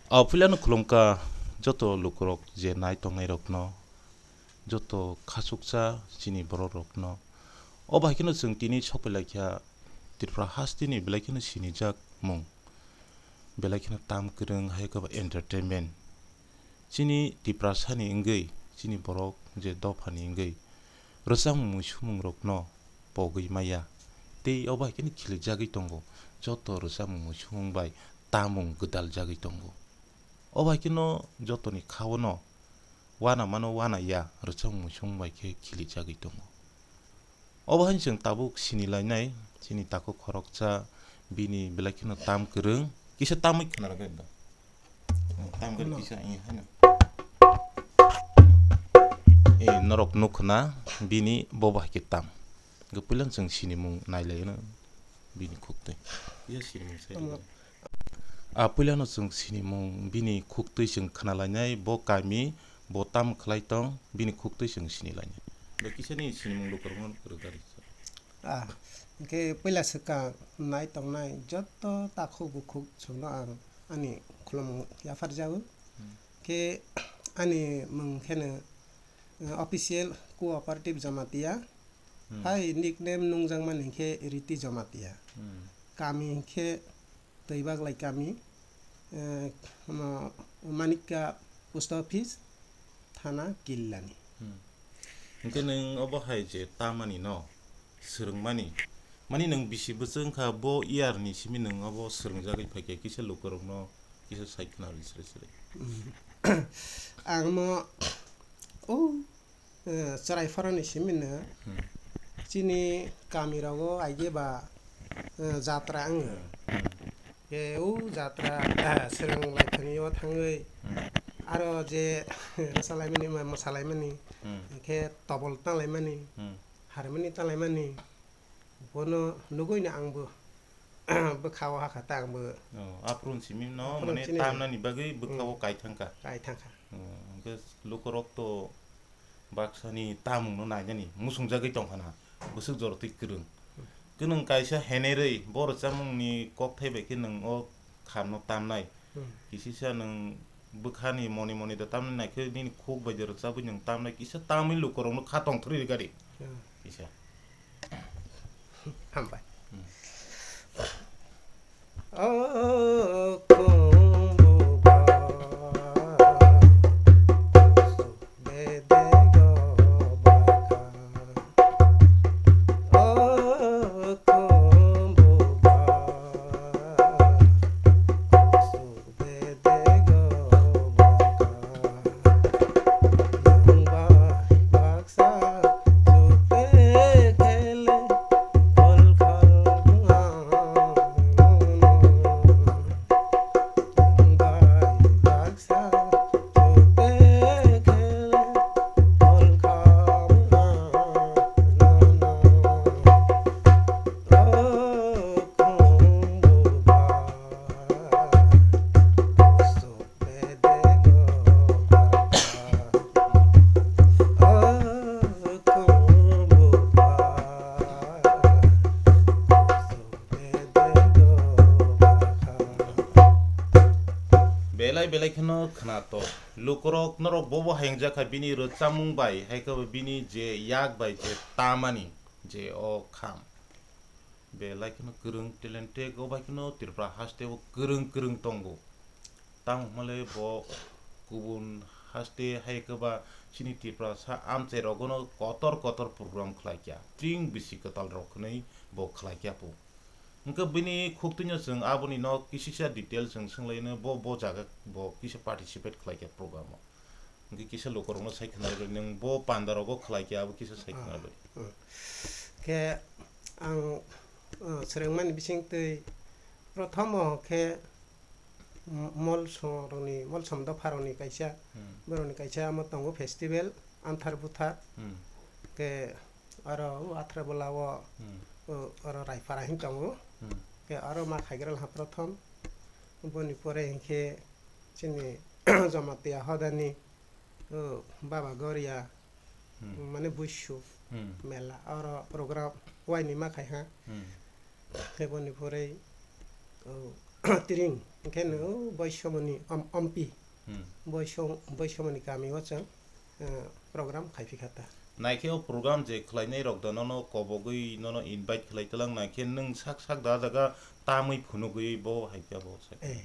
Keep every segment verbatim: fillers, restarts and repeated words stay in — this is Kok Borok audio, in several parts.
O puilano khulumkha joto lukurok je nai tongnairokno, joto khachuksa chini borokrokno. O bai kheno chwng tini sokphailai kha Tripura hasteni belai kheno sinijak mung, belai kheno tam kwrwng hai khe ba entertainment. Chini Tiprasani wngwi, chini borok je dophani wngwi rwchapmung muisumungrokno pogwi maya, tei o bai kheno khilijagwi tongo, joto rwchapmung muisumung bai tamung gwdaljagwi tongo. O bai kheno jotoni kha-o no uanamano uanaya rwchapmung muisumung bai khe khilijagwi tongo. Obo hai chwng tabuk sini lainai, chini takhuk khoroksa bini belai kheno tam kwrwng, kisa tamwi khna rwgwi da. Tam kwrwng kisa, eh, haino. Eh, norok nuk khna bini bobo hai khe tam. Hwnkhe puila chwng sinimung nai lai no bini khuktwi. Kisa sinimung sai. Tamo. A puilano chwng sinimung bini khuktwi chwng khna lainai, bo kami, bo tam khlai tong, bini khuktwi chwng sini lainai. Bo kisani sinimung lukurokno rwgari. Ah, hwnkhe puila swkang nai tongnai joto takhuk bukhuk chwngno ang ani khulumung yapharjago. Hmm. Khe ani mung kheno, eh, official cooperative Jamatia. Hmm. Hai nickname nungjakmani khe Riti Jamatia. Hmm. Kami khe Twibaglai kami, eh, omo Manikka post office, thana Killani. Hmm. Hwnkhe nwng obo hai je tamani no swrwngmani, mani nwng bisi bwswk wngkha bo year ni simi nwng obo swrwngjagwi phaikha kisa lukurokno kisa sai khna rw sre sre. Hmm. Ang mo, oh, eh, chwrai phoroni simi no. Hmm. Chini kami rogo aige ba, eh, jatra wngo. Hmm. Ke o jatra, eh, swrwng lai thani o thangwi. Hmm. Aro je rwchalaimani ma-, mwsalaimani. Hmm. Khe tobol tanglaimani. Hmm. Harmoni tanglaimani. Bono nugwi no ang bo bwkha o hakha ta ang bo. Oh, aphuru simi no, aphuru mane simi tamnani bagwi bwkha o, hmm, kai thangkha. Kai thangkha. Hmm, hwnkhe lukurok to baksani tamung no nainani musungjagwi tongkha na, bwswk jorotwi kwrwng. Khe nwng kaisa henerwi bo rwchapmung ni kokthai bai khe nwng o khamno tamnai. Hmm. Kisisa nwng bwkhani moni moni da tamnai, naikhe nini khuk bai da rwchabwi nwng tamnai, kisa tamwi lukurokno kha tongthwrwi rwgadi. Hmm. Kisa. Hambai. Hmm. O kumbuba. Belai belai kheno khwnato. Lukurok norok bobo hayungjak kha bini rwchapmung bai, hai khe bo bini je yak bai je tamani je o kham. Belai kheno kwrwng talented, o bai kheno Tripura haste o kwrwng kwrwng tongo. Tamo hwnle bo kubun haste hai khe ba chini Tripura sa amchai rogono kotor kotor program khlai kha. Tring bisi kwtal rok hwnwi bo khlai kha po. Hwnkhe bini khuktwino chwng aboni no kisisa detail chwng swnglaino, bo, bo jaga bo kisa participate khlai kha program o. Hwnkhe kisa lukurokno sai khna rwdi, nwng bo panda rogo khlai khe abo kisa sai khna rwdi. Hmm. Khe ang, uh, swrwngmani bisingtwi prothomo khe m-, molsongrokni, molsom dopharokni kaisa, hmm, borokni kaisa omo tongo festival, Amthar Buthar. Hmm. Khe aro o Athrabola o, hmm, o, oro Raifara hin tongo. Hmm. Khe aro ma khaigra laha prothom. Boni pore hinkhe chini Jamatia hodani, o, Baba Goria, hmm, mane Buishu, hmm, mela, oro program waini ma khai ha. Hmm. Khe boni pore, o, Tring, Hwnkhe no Boisomoni, om-, Ompi. Hmm. Boiso-, Boisomoni kami o chwng, eh, program khai phi kha ta. Naikhe o program je khlainai rok da nono kobogwi nono invite khlai twlang naikhe nwng sak sak da jaga tamwi phunugwi bo hai khe bo sai. Eh.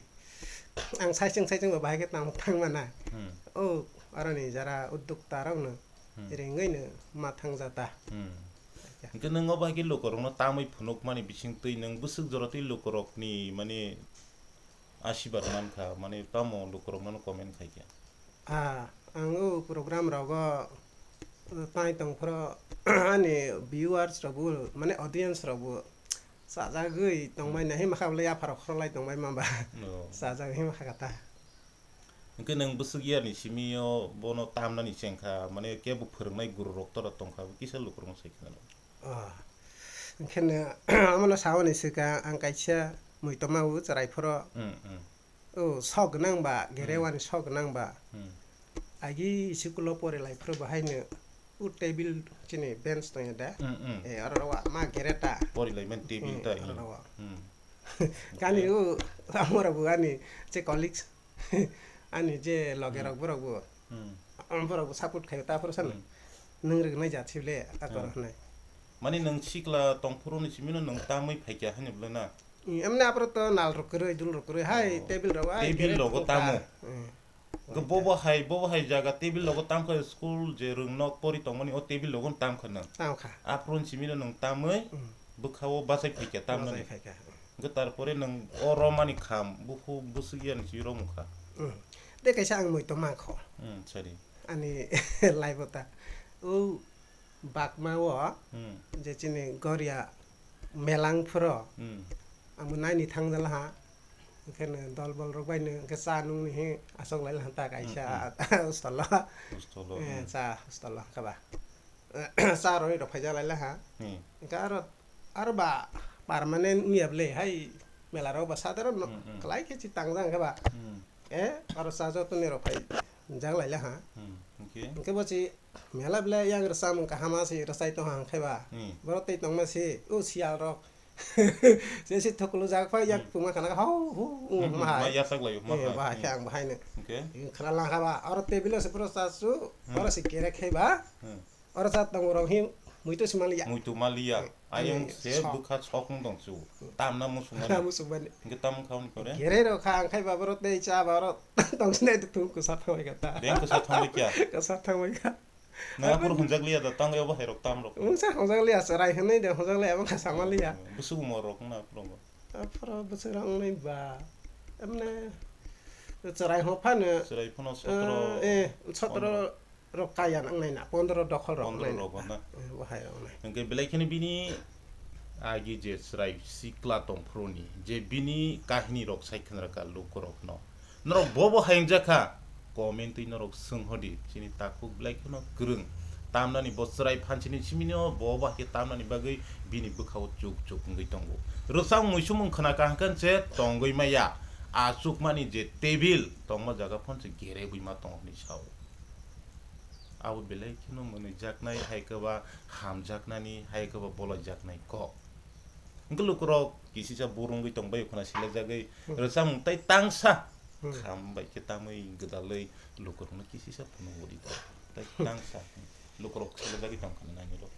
Ang saichung saichung bo bahai khe tamo thang mana. Hmm. O aroni jara uddokta rok no Hmm. ringwi no ma thang jata. Hmm. Hwnkhe nwng o bahai khe lukurokno tamwi phunukmani bisingtwi nwng bwswk jora twi lukurokni mani asirbad mankha, mani tamo lukurok nono comment khaikha? Ah, ang o program rogo tai tongphuru ani viewers rokbo, mane audience rokbo chajagwi tongmani Hmm. hima kha bwlai yapharok khorlai tongmani mamba. Oh. Chajagwi hima kha kata. Hwnkhe nwng bwswk yarni simi o bono tamnani chengkha, mane kebo phwrwngnai gururok tora tongkha, kisa lukurokno sai khna. Ah. Hwnkhe no, omono samani swkang ang kaisa muitoma o chwrai phoro. Hmm, hmm. O, sok gwnang ba, Hmm. gerewani sok gwnang ba. Hmm. Agi school o pori lai phuru bo haino o table chini bench tongya da. Hmm, hmm. Eh, oro wa ma gereta. Pori lai man table Hmm, ta, oro hmm. wa. Hmm. Kani Okay. o, amora bo ani che colleagues. Ani je loge Hmm. rok borok bo. Hmm. Ang borok bo support khayo ta phuru sano. Hmm. Nwng rwgnai jat sibole akor Hmm. hwnai. Mani nwng sikla tongphuru ni simi no nwng tamwi phaikya hani bwle na? Emne aphuru to nal rok kwrwi, dul rok kwrwi, hai Oh. table rok, ai, Table gere rogo tamo. Hmm. Go bobo hai, bobo hai jaga table rogo tamkha school je rwng nok pori tongmani o table rogo tamkha nwng. Tamkha. Aphuru ni simi no nwng tamwi Hmm. bwkha o bachai phaikya tamnani. Bachai phaikha. Hwnkhe tarpore nwng o romani kham, bukhu bwswk yani si romukha. Hmm. De kaisa ang muitu mankho. Hmm, sorry. Ani life o ta. O bakma o Hmm. je chini goria melang phuro. Hmm. Ang bo naini thangjalaha. Hwnkhe no dol bol rok bai no hwnkhe cha nungni hi asok lai laha ta kaisa Hmm, hmm. hostel o. Hostel o, Eh, hmm. cha hostel o hwnkhe ba. Cha rwi rok phaijak lai laha. Hmm. Hwnkhe aro, aro ba permanent wngya bwle hai mela rok ba sadaro no Hmm, hmm. kwlai khe chi tangjak hwnkhe ba. Hmm. Eh, aro cha joto ni rok phai jak lai laha. Hmm, okay. Hwnkhe bo chi mela bwle yang rwchapmung kaham ma si rwchai tongha hwnkhe ba. Hmm. Borok tei tongma si, o siyal rok. Je si thukulu jak phai yak Hmm. tuma khana hau hu, Hmm, hmm, bahai. Ma yasak lai, ma Eh, bahai. bahai khe Hmm. ang bahai no. Okay. Khana langkha ba, aro table o se pura cha su, Hmm. oro se kerek khai ba. Hmm. Oro cha tongo rok hi muitu si maliya. Muitu maliya. Eh, Ayang eh, se sok. bwkha sok wng tong su. Tamna musung mani. Musung mani. Hingke tam wng kha wng kore. Gere rok kha ang khai ba borok tei cha ba oro tong sinai tu tung kwsa thang bai kha ta. Beng kwsa thang bai kya? Kwsa thang bai kha. Na aphuru hunjak liya da tang yo bahai rok tam rok. Mungsa hunjak liya chwrai hwnwi de hunjak liya bwkha sama liya. Bwswk umor rok na aphuru. Aphuru bwswk rok wngnai ba. Emne chwrai hwn phano. Chwrai phano sotro. Eh, sotro. Pondro. rok kaya nang nai na, pondro dokhol rok Pondro nai na. rok na. Eh, bahai rok nai. Hingke belai kheno bini agi je chwrai sikla tongphuru ni, je bini kahini rok sai khna rwkha luku rok no. Norok bo bo hayung jakha, comment twi norok swng hodi, chini takhuk belai kheno kwrwng. Tamnani bo chwrai phanchini simino bo bo hai tamnani bagwi bini bwkhao chuk chuk wngwi tongo. Rwchap muisumung khna kaham khe se tongwi maya, achukmani je table tongma jaga phon se gerebwi ma tongo hinwi sao. Abo belai kheno mwnwijaknai, hai khe ba hamjaknani, hai khe ba bolaijaknai kok. Hwnkhe lukurok kisisa buru wngwi tongbaio khwna silajagwi Hmm. rwchapmung tei tangsa Hmm. kham bai khe tamwi gwdalwi lukurokno kisisa phunuk udi tei tangsa lukurok silajagwi tongkha nainwrok.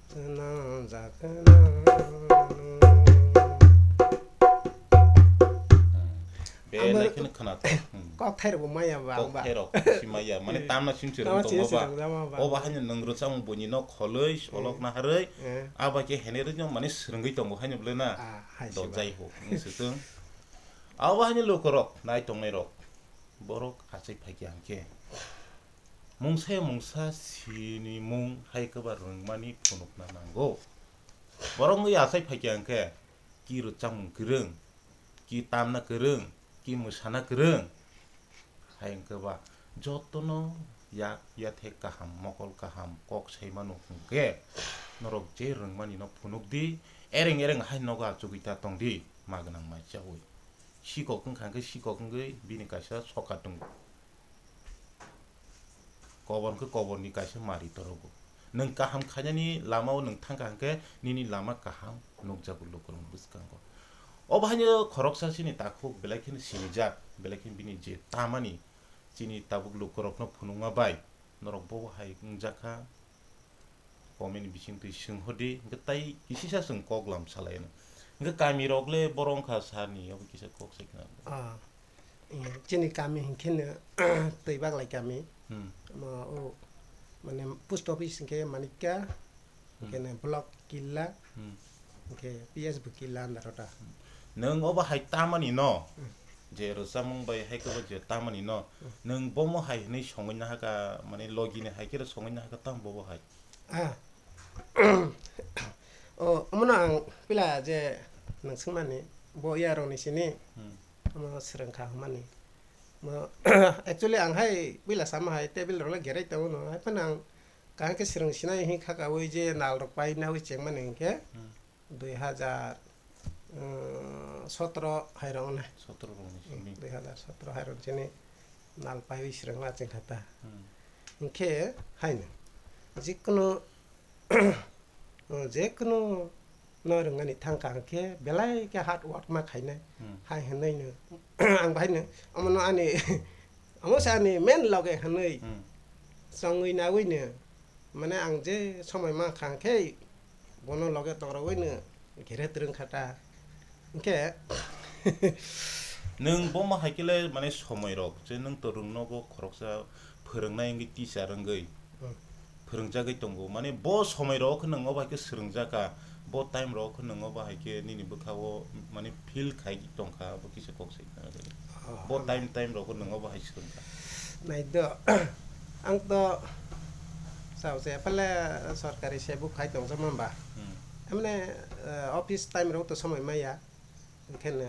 Swnamjak nang. Hmm. Belai kheno khwnathok. Hmm. Kokthairokbo maya ba, ang ba. Kokthairok si maya. Mane Eh. tamna sim si Tamna rwng sim tongo si ba. rwng jama ba. Obo haino nwng rwchapmung buini no kholwi, solok Eh. naharwi, Eh. abo khe henai rwino mane swrwngwi tongo haino bwle na. Ah, hai si ba. Dojai ho, wng swtwng. Abo haino lukurok, nai tongnairok. Borok achai phaikha hwnkhe. Mungsa ya mungsa sinimung hai kwbar rwngmani phunukna nango. Borok wngwi achai phaikha hwnkhe, ki rwchapmung kwrwng, ki tamna kwrwng, ki mwsana kwrwng, hai hwnkhe ba jotono yak yathe kaham, mokol kaham kok sai mano hwnkhe norok je rwngmani no phunuk di, ereng ereng hai nogo achugwi ta tong di, ma gwnang mai chaui. Sikok wngkha hwnkhe sikok wngwi bini kaisa soka tongo. Kobor hwnkhe koborni kaisa mari torogo. Nwng kaham khainani lamao nwng thangkha hwnkhe nini lama kaham nukjago lukurokni bwskango. Obo haino khoroksa chini takhuk belai kheno sinijak, belai kheno bini je tamani chini tabuk lukurokno phunukma bai norok bobo hai wngjakha. Comment ni bising twi swng hor di, hwnkhe tai kisisa chwng kok lam salai no. Hwnkhe kami rok le borok wngkha sani, obo kisa kok sai khna. Ah, eh, chini kami hinkhe no Twi Baglai kami. Hmm. Omo o mane post office hinkhe Manikya, Hmm. hinkhe no block Killa, Hmm. hinkhe P S bo Killa andar ota. Nwng obo hai tamani no, Hmm. je rwchapmung bai hai khe bo je tamani no, Hmm. nwng bomo hai hwnwi songwi nahaka, mane logi ni hai khe songwi nahaka tamo bobo hai. Ah. O, omono ang pila je nwng swngmani, bo yarokni sini, Hmm. omo swrwng kha hwnmani. Mo, actually, ang hai pila sama hai table rok le gerai tongo no, hai phano ang kaham khe swrwng sinai hwn kha kaui je nal rok pai naui chengmani hinkhe Hmm. dui hazar, um, sotro hai rok ne. Sotro rok ni Hmm, simi. dui hazar sotro hai rok chini nal paiwi swrwng la chwng kha ta. Hmm. Hinkhe haino jikunu, uh, jekunu no rwngani thangkha hinkhe belai khe hard work ma khainai. Hmm. Hai hwnwi no ang bahai no omono ani, omo se ani main loge hwnwi Hmm. chongwi naui no. Mane ang je somoi mankha khe bono loge tongrawino gere twrwng kha ta. Hinkhe Nwng bomo hai khe le mane somoi rok je nwng to rwng nogo khoroksa phwrwngnai wngwi teacher wngwi Hmm. phwrwngjagwi tongo. Mane bo somoi rok khe nwng obo hai khe swrwngjak kha, bo time rok khe nwng obo hai khe nini bwkha o mane feel khai tong kha, bo kisa kok sai khna. Oh, Bo hambai. time time rok khe nwng obo hai swrwng kha. Nai do, ang to sao se phale sorkari se buk khai tong jama ba. Hmm. Amne, eh, office time rok to somoi maya. Hinkhe no,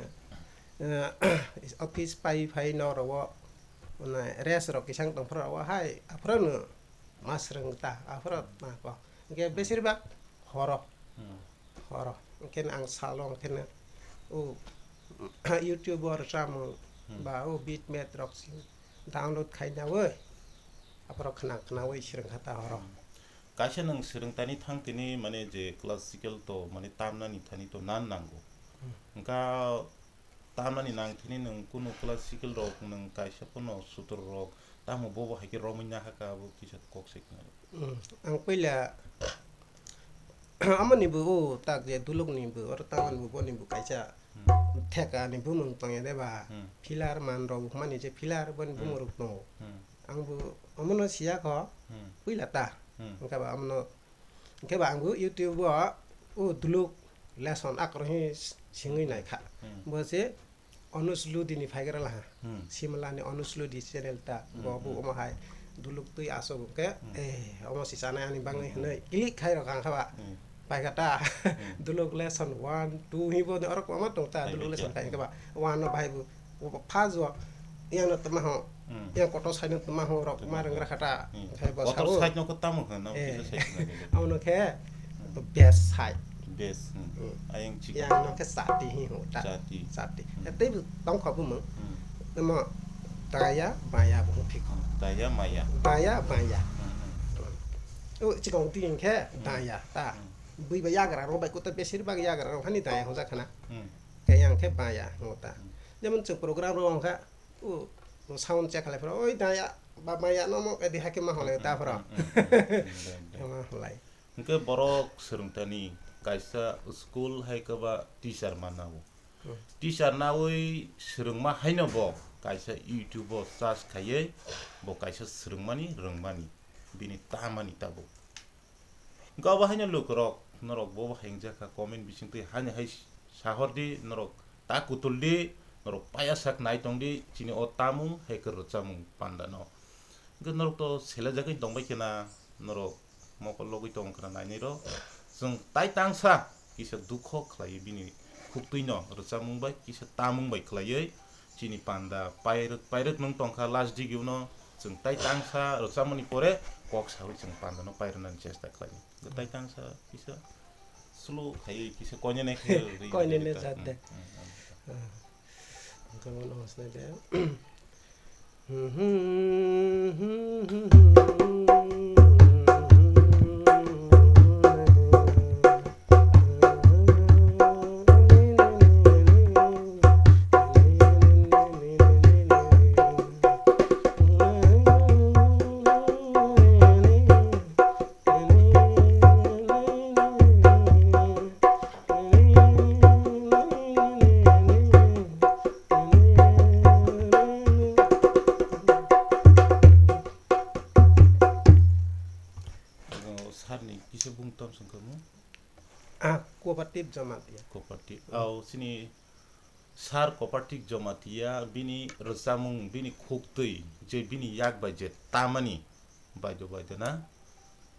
eh, office pai phai nok rok o, mane rest rok kisang tong phra o hai, aphra no ma swrwng ta, aphra ma ko. Hinkhe besir bak horo. Hmm. Horo. Hinkhe ang salo hinkhe no, o, YouTube o rwchapmung Hmm. ba o beat met rok si download khai na oi. Aphra khna khna oi swrwng kha ta horo. Hmm. Kaisa nwng swrwngtani thang tini mane je classical to mane tamnani thani to nan nango. Hmm. Hwnkha tamnani nang thini nwng kunu classical rok nwng kaisa phano sutro rok tamo bobo hai khe romwi nahaka abo kisa kok se khna. Hmm. Ang puila amoni bo o tak je duluk ni bo oro tamani bo boni bo kaisa Hmm. theka ni bumung tong ya de ba. Hmm. Pillar man rok mani je pillar boni Hmm. bumung rok tongo. Hmm. Ang bo omono siya kho Hmm. puila ta. Hmm. Hwnkhe ba omono, hwnkhe ba ang bo YouTube o o duluk lesson akroi singwi nai kha. Hmm. Bo se Anush Lodi ni phaigra laha. Hmm. Simla ni Anush Lodi channel ta. Hmm, Bo bo hmm. omo hai duluk twi asok hwnkhe, Hmm. eh, omo si chanai ani bangwi Hmm, hmm. hwnwi click khai rok ang kha ba. Hmm. Paikha ta. Hmm. Duluk lesson one, two hi bo ni orok kwbangma tong ta, Hai duluk bai lesson khe. khai khe ba. One no bahai bo, bo first o, yang no tma ho, Hmm. yang kotor side no tma ho, rok Tma ma ho. rwng rakha ta. Hmm. Khai bo Kotor sao. side no ko tamo khe no, Eh. kisa side no khe. Amo no khe Hmm. best side. Best, hmm. Hmm. Ayang chikon. Yang no khe chati hi ho ta. Chati. Chati. Hmm. Tei bo tong kho bo mung. Hmm. Tamo daya, baya bo phikho. Daya, maya. Daya, baya. Hmm, hmm. O chikon ti khe Hmm. daya ta. Hmm. Bui ba yagra rok bai kuta besir bak yagra rok hani daya hwnjak khana. Hmm. Khe yang khe baya hwngo ta. Hmm. Jemon chwng program rok wngkha, o, o sound check khlai phano, "Oi daya, ba maya no mo," edi hakhe ma hwnlai ta phano. Hmm, hmm, hmm, hmm, hmm, hmm, hmm. Ma hwnlai. Hwnkhe borok swrwngtani kaisa school hai khe ba teacher ma nao. Hmm. Teacher naui swrwngma haino bo kaisa YouTube o search khaiwi bo kaisa swrwngmani, rwngmani, bini tamani tabuk. Hwnkhe obo haino lukurok norok bo hai wngjakha comment bisingtwi haino hai sahordi, norok ta kutuldi, norok paya sak nai tongdi chini o tamung hai khe rwchapmung pandano. Hwnkhe norok to selejagwi tongbai khena, norok mokol logwi tong khna nainai rok. Chwng tai tangsa kisa dukho khlaiwi bini khuktwi no rwchapmung bai kisa tamung bai khlaiwi chini panda pairwk pairwk nwng tongkha last digio no chwng tai tangsa rwchapmani pore kok sawi chwng panda no pairwnani chesta khlainai. Tai tangsa kisa slow khaiwi kisa koinene khe ri Koinene ri ta. Jat de. Hmm, hmm, hmm. Ah. Hwnkhe bono hosnai de. Sarni kisa bung tam songkhamu? Ah, cooperative Jamatia. Cooperative. Au, sini Sar Kopartik Jamatia bini rwchapmung, bini khuktwi, je bini yak bai je tamani, baido baido na.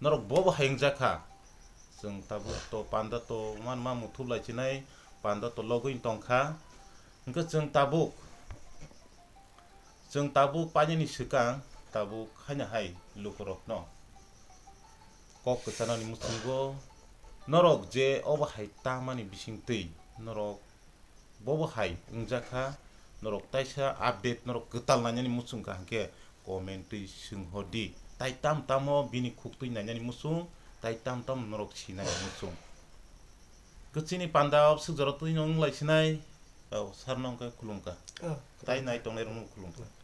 Norok bo bo hayung jakha. Chwng tabuk to panda to man ma muthub lai chinai, panda to logwi tongkha. Hwnkhe chwng tabuk, chwng tabuk painani swkang, tabuk haino hai lukurokno kok kwchanani muchungo norok je obo hai tamani bisingtwi norok bobo hai wngjakha, norok taisa update norok kwtal nainani muchung kaham khe comment twi swnghordi. Tai tam tamo bini khuktwi nainani muchung, tai tam tam norok sinani muchung. Kwchini panda o swk jora twi no wng lai sinai, o sar no wngkha khulumkha. Oh, tai nai tongnai rok no khulumkha.